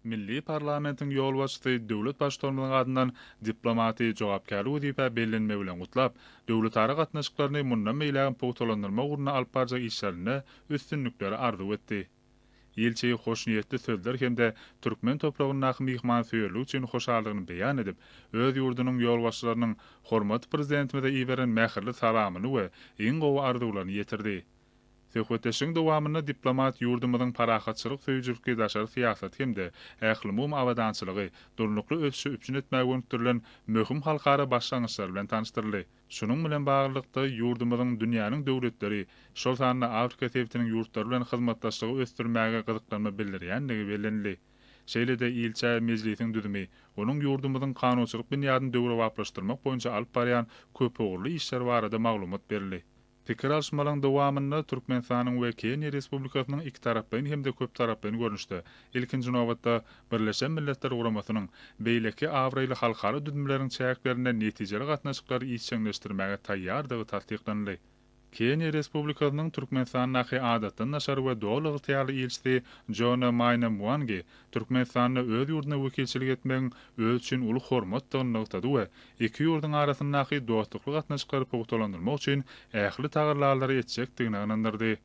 Milli parlamentiň ýolbaşçysy döwlet Baştutanymyzyň adyndan diplomaty jogapkärli wezipä bellenmegi bilen gutlap, döwletara gatnaşyklaryny mundan beýlägem pugtalandyrmak ugrunda alyp barjak işlerinde üstünlikleri arzuw etdi. Ilçi hoşniýetli sözler hem-de türkmen topragyndaky myhmansöýerlik üçin hoşallygyny beýan edip, öz ýurdunyň ýolbaşçylarynyň hormatly Prezidentimize iberen mähirli salamyny we iň gowy arzuwlaryny ýetirdi. Söhbetdeşligiň dowamynda diplomat ýurdumyzyň parahatçylyk söýüjilikli daşary syýasaty hem-de ählumumy abadançylygy, durnukly ösüşi üpjün etmäge gönükdirilen möhüm halkara başlangyçlary bilen tanyşdyryldy. Şunuň bilen baglylykda, ýurdumyzyň dünýäniň döwletleri, şol sanda Afrika sebitiniň ýurtlary bilen hyzmatdaşlygy ösdürmäge gyzyklanma bildirýändigi bellenildi. Şeýle-de ilçä Mejlisiň düzümi, onuň ýurdumyzyň kanunçylyk binýadyny döwrebaplaşdyrmak boýunça alyp barýan köpugurly işleri barada maglumat berildi. Pikir alyşmalaryň dowamynda Türkmenistanyň we Keniýa Respublikasynyň ikitaraplaýyn hem-de köptaraplaýyn görnüşde, ilkinji nobatda, Birleşen Milletler Guramasynyň, beýleki abraýly halkara düzümleriň çäklerinde netijeli gatnaşyklary işjeňleşdirmäge taýýardygy tassyklanyldy. Keniýa Respublikasynyň Türkmenistandaky Adatdan daşary we Doly ygtyýarly ilçisi Jona Maýna Mwangi Türkmenistanda öz ýurduna wekilçilik etmegiň özi üçin uly hormatdygyny nygtady we iki ýurduň arasyndaky dostlukly gatnaşyklary pugtalandyrmak üçin ähli tagallalary etjekdigine ynandyrdy.